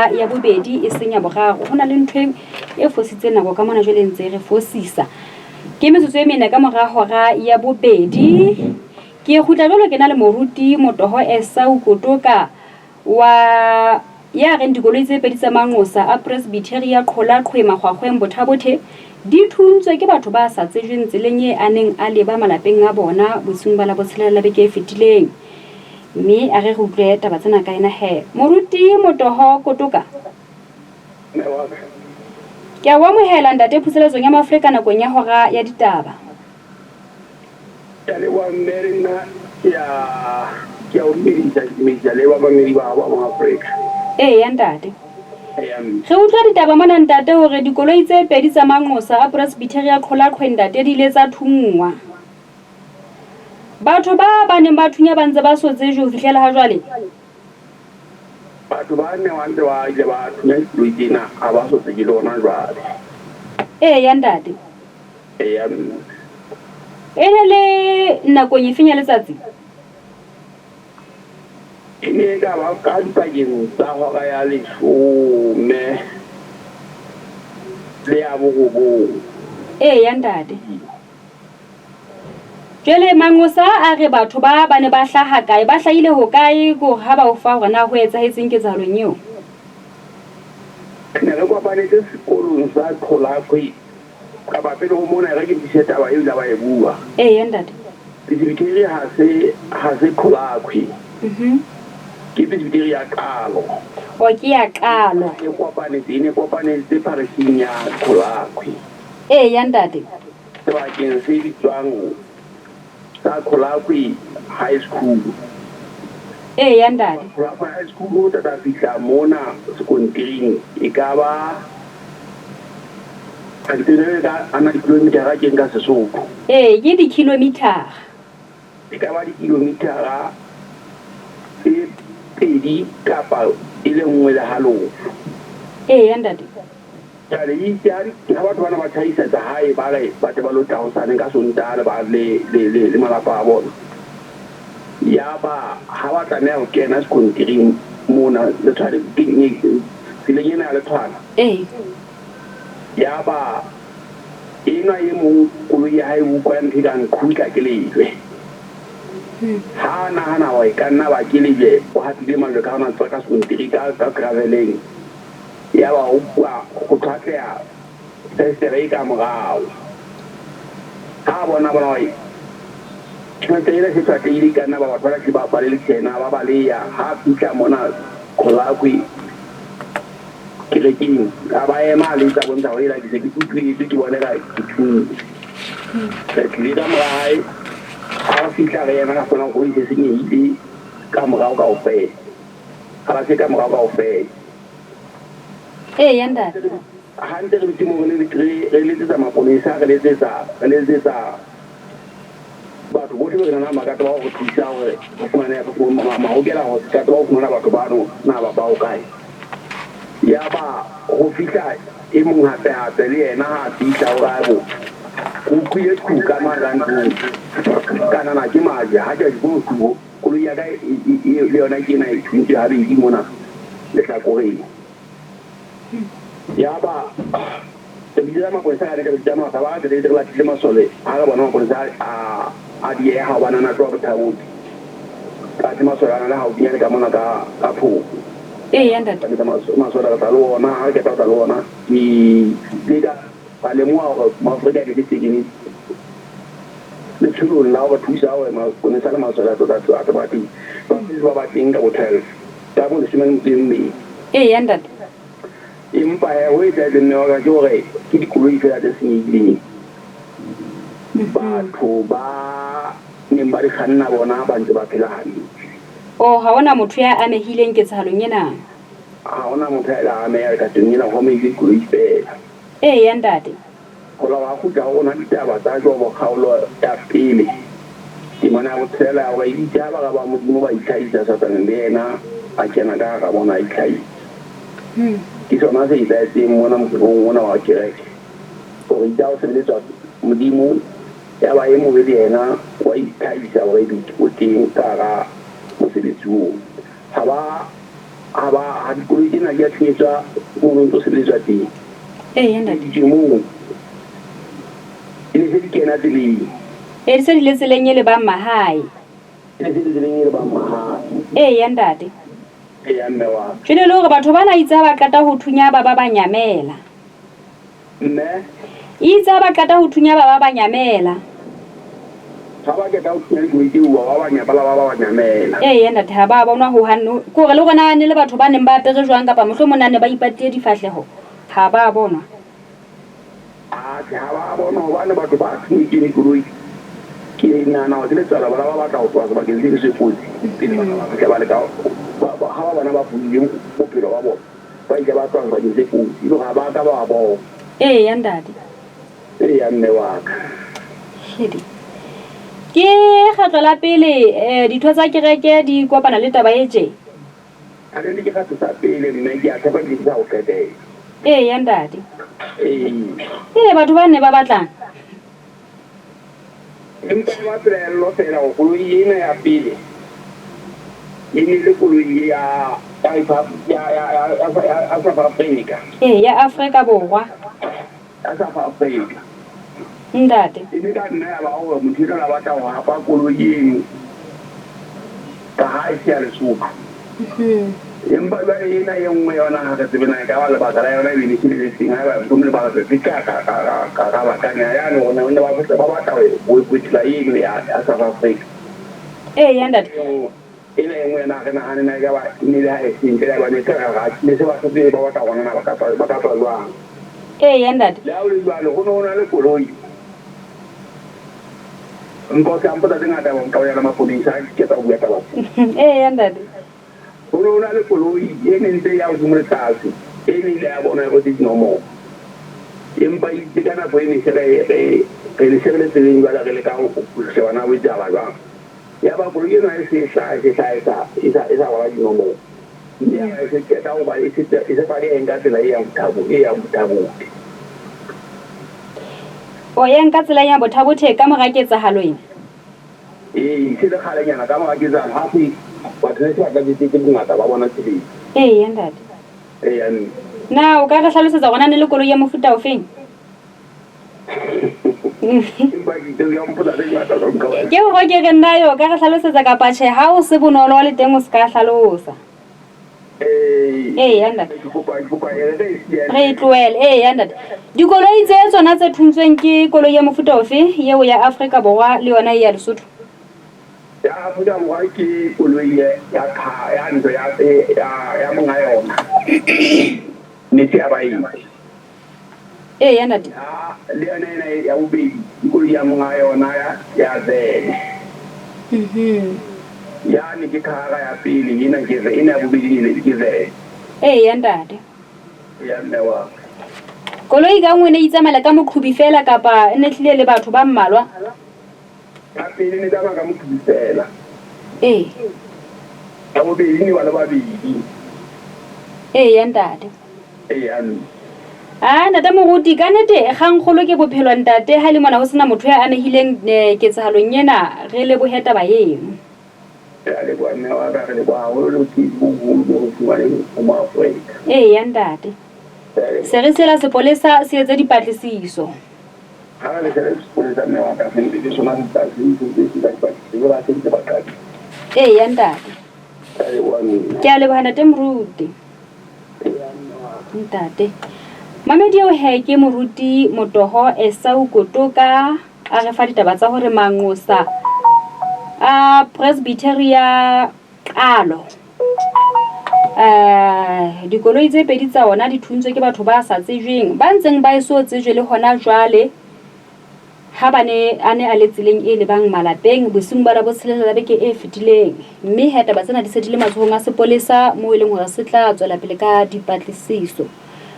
hora ya bobedi e seng ya boraro. Ho na le ntho e fositseng nako ka mona jwale ntse re fosisa. Ke metsotso e mene ka mora hora ya bobedi. Ke kgutla jwalo ke na le moruti Motoho Esau Kotoka wa ya reng dikoloi tse pedi tsa manqosa a Presbyteria Qhola Qhwe Makgwakgweng Bothabothe di thuntswe ke batho ba sa tsejweng tseleng e a neng a leba malapeng a bona bosiung ba Labotshelela la beke e fetileng. Mme a re re utlwe taba tsena ka ena he. Moruti Motoho Kotoka. Ke a o amohela ntate phuseletsong ya Maafrika nakong ya hora ya ditaba. Ke a leboha mme le nna ke a ke a o dumedisa ke dumedisa le bamamedi ba hao ba mo Afrika. Eya ntate. Eya mme. Re utlwa ditaba mona ntate hore dikoloi tse pedi tsa manqosa a Presbyteria Qholaqhwe ntate di ile tsa thunngwa. Batho ba ba neng ba thunya ba ntse ba so tsejwe ho fihlela ha jwale. Batho ba neng ba ntse ba ile ba thunya dikoloi tsena ha ba so tsejwe le hona jwale. Eya ntate. Eya mme. E ne le nakong efeng ya letsatsi? E ne e ka ba ka dipakeng tsa hora ya leshome le ya borobong. Eya ntate. Jwale manqosa a re batho ba ba ne ba hlaha kae, ba hlahile hokae, ke hore ha ba o fa hore na ho etsahetseng ketsahalong eo. Re ne re kopanetse sekolong sa Qholaqhwe Kapa pele ho mona, e re ke tiise taba eo ile ba e bua. Eya, ntate. Presbiteri ha se, ha se qholakhwe. Ke presbiteri ya qalo. Oh, ke ya qalo. E kopanetse, e ne kopanetse pharising ya Qholakhwe. Eya, ntate. Sebakeng se bitswang sa Qholakhwe High School. Eya, ntate. Qholakhwe High School, o tla fihla mona sekontiring, e ka ba Ha ke tsebe ka ana dikilomithara ke nka Sesotho. Ee, ke dikilomithara. E ka ba dikilomithara tse pedi kapa e le nngwe le halofo. Eya, ntate. Jwale itse ha ha batho bana ba tjhaisetsa hae ba re ba tle ba lo tla hosane ka Sontaha le ba le le le le malapa a bona. Yaba ha ba tlameha ho kena sekontiring mona Letshwane tseleng ena ya Letshwana. Ee. Yaba enwa e mong koloi ya hae o utlwa ntho e kang qhutla ke lejwe. Ha a nahana hore e ka nna ba ke lejwe, o hatile majwe ka hona tswa ka sekontiri ka ka graveleng. Yaba o utlwa ho tlhwatleha festere e ka morao. Ha a bona bona hore festere ena e se tlhwatlehile, e ka nna ba batho ba lahlile ba ba lelekisa yena, ba baleha. Ha a fihla mona Qholakwe, Kerekeng, a ba ema a letsa a bontsha hore ela ke se ke utlwetswe ke bona eka ke thuntswe. Re tlile ka mora hae, ha re fihla re ema ka fumana koloi se senyehile ka morao kaofela. Ga se ka morao kaofela. Eya ntate. Ha ntse re dutse moo re letsetsa mapolesa, re letsetsa re letsetsa Batho bohle be re nang ba ka tseba ho re thusa hore re fumane mahokela ho ka tseba ho fumana batho bano na ba ba hokae. Yaba ho fihla e mong hape hape le yena ha a fihla o re aebo ke utlwile qhu ka mane ka ntlong ka nahana ke majwe ha ke re koloi ya ka le yona ke ena e thuntswe habedi mona lehlakoreng. Yaba re bitsetsa mapolesa ka nnete, re bitsa masole ba re re latile masole ha re bona mapolesa a a dieha hobane a na tloha Bothabothi. Kathe masole a na le haufinyane ka mona ka ka Phooko. Eya ntate. Ka bitsa masole re tla le ona, ha re qeta ho tla le ona ke ile ka ka lemoha hore Maafrika ne ke se ke letsholong la ho re thusa hore maponesa le masole a tlo a tlo ba teng. Ba ba ba teng ka bo 12 ka bo leshome le metso e mmedi. Eya ntate. Empa he ho etsahetseng mme wa ka ke hore ke dikoloi fela tse senyehileng. Batho ba neng ba di kganna bona ba ntse ba phela hantle. Oh, ha hona motho ya amehileng ketsahalong ena? Ha hona motho ya ila ameha katong ena, ho amehile dikoloi fela. Eya ntate. Ho la hwa kgutla ho rona ditaba tsa Jobo kgaolo ya pele, temana ya botshelela ya hore eitse ha bara ba Modimo ba itlhahisa, Satane le yena a kena ka hara bona a itlhahisa. Ke sona se etsahetseng mona mokerong ona wa kereke, hore itse ha ho sebeletswa Modimo, yaba e mobe le yena wa itlhahisa hore ebe o teng ka hara mosebetsi oo. Ha ba. Ha ba ha dikoloi tsena di a thinyetswa mono ntso sebeletswa teng. Eya ntate. Ke moo. E ne se di kena tseleng. E di se di le tseleng e lebang mahae. E ne se di tseleng e lebang mahae. Eya ntate. Eya mme wa ka. Jwale le hore batho bana itse ha ba qeta ho thunya ba ba ba nyamela. Mme? Itse ha ba qeta ho thunya ba ba ba nyamela. Ha ba qeta ho thunya dikoloi tseo ba ba ba nyamela ba ba ba nyamela. Eya ntate ha ba bonwa ho hang. Ke hore le hore na ne le batho ba neng ba apere jwang kapa mohlomong na ne ba ipatile difahleho ha ba bonwa. Atjhe ha ba bonwa hobane batho ba thunyetseng dikoloi ke nahana hore ke letswalo bona ba batla ho tloha sebakeng seno se kotsi pele ba ka ba fihla ba leka ha ba bona ba phunyile bophelo ba bona. Ba ile ba tloha sebakeng se kotsi, e le hore ha ba ka ba ba bona. Eya, ntate. Eya, mme wa ka. Kgidi. Ke kgetlo la pele eh, ditho tsa kereke di kopana le taba e tje. Ha ne ke kgetlo sa pele, mme ke a tshepa ebile ke sa ho qetela. Eya, ntate. Ee. Ee, batho ba ne ba batlang. Empa e ba pelaello feela hore koloi ena ya pele e ne le koloi ya ya ya ya ya ya South Africa. Ee, ya Afrika Borwa. Ya South Africa. Ntate. E ne ka nna ya ba hore motho enwa a batla ho hapa koloi eno ka ha e se ya Lesotho. Empa jwale ena e nngwe yona ha re tsebe na e ka ba lebaka la yona e be ne se le le seng haeba mohlomong lebaka le se ka ka ka ka ka bakanya yane hore ne ba ba batla ho kwetla eno ya ya South Africa. Ee, ya ntate. Ena e nngwe yona ha re nahane na e ka ba e ne le ha e seng ntle le haeba ne se ra ra ne se ba hlotse ba batla hore na ba ka tswa ba ka tswa jwang. Ee, ya ntate. Le ha ho le jwalo ho ne ho na le koloi. Empa o tla mpotsa tse ngata ka ho ya le mapolesa ha ke qeta ho bua taba. Ee, ya ntate. Ho ne ho na le koloi e neng ntse e ya hodimo le tlase, e ne ile ya bonwa e rwetse dinomoro. Empa itse ka nako e ne se re re re ne se re le tseleng jwale re leka ho sheba na ho etsahala jwang. Yaba koloi ena e se e hlaha e se hlaha e sa e sa e sa rwala dinomoro. Mme yaba e se qeta ho ba e se e se baleha e nka tsela e yang Thabo e yang Botha-Bothe. O e nka tsela e yang Botha-Bothe ka mora ketsahalo ena? Ee, e se le kgalenyana ka mora ketsahalo ha se batho ne se ba tlatsetse bongata ba bona tseleng. Eya ntate. Eya mme. Na o ka re hlalosetsa hore na ne le koloi ya mofuta ofeng? Empa ke itse ya mpotsa tse ngata jwang ka wena. Ke hore ke re nna yo ka re hlalosetsa kapa tjhe ha o se bonolo le teng o se ka hlalosa. Ee. Eya ntate. Ke kopa ke kopa e re e siya. Re e tlohele. Eya ntate. Dikoloi tse tsona tse thuntsweng ke koloi ya mofuta ofe eo ya Afrika Borwa le yona e ya Lesotho? Ya Afrika Borwa ke koloi ya ya ya ntlo ya ya ya monga yona. Metsi a baeti. Eya ntate. Ya le yona ena ya bobedi ke koloi ya monga yona ya ya vene. Yane ke khara ya pele ena ke ena ya bobedi ena ke vene. Eya ntate. Ya mme wa. Koloi ka nngwe ne itsamaela ka moqhobi fela kapa e ne tlile le batho ba mmalwa? Ya pele ne tsamaya ka moqhobi fela. Ee. Ya bobedi ne ba le babedi. Eya ntate. Eya mme. A ntate moruti ka nete kgangkgolo ke bophelo ntate ha le mona ho sena motho ya amehileng eh, ketsahalong ena re lebohe taba eno. Re a leboha mme wa ka re leboha haholo le botshepi bo boholo bo re fumaneng ho Moafrika. Eya ntate. Re a leboha. Se re sela sepolesa se etse dipatlisiso. Ha re le sele sepolesa mme wa ka se ntse le sona se tla se ntse se etsa dipatlisiso jwale ha se ntse ba qadile. Eya ntate. Re a leboha mme. Ke a leboha ntate moruti. Ntate. Mamedi eo he ke moruti Motoho Esau Kotoka a re fa ditaba tsa hore manqosa a Presbyteria Qalo eh dikoloi tse pedi tsa ona di thuntswe ke batho ba sa tsejweng ba ntseng ba eso tsejwe le hona jwale Ha ba ne a ne a le tseleng e lebang malapeng bosiung ba Labotshelela la beke e fetileng. Mme he taba tsena di se di le matsohong a sepolesa moo e leng hore se tla tswela pele ka dipatlisiso.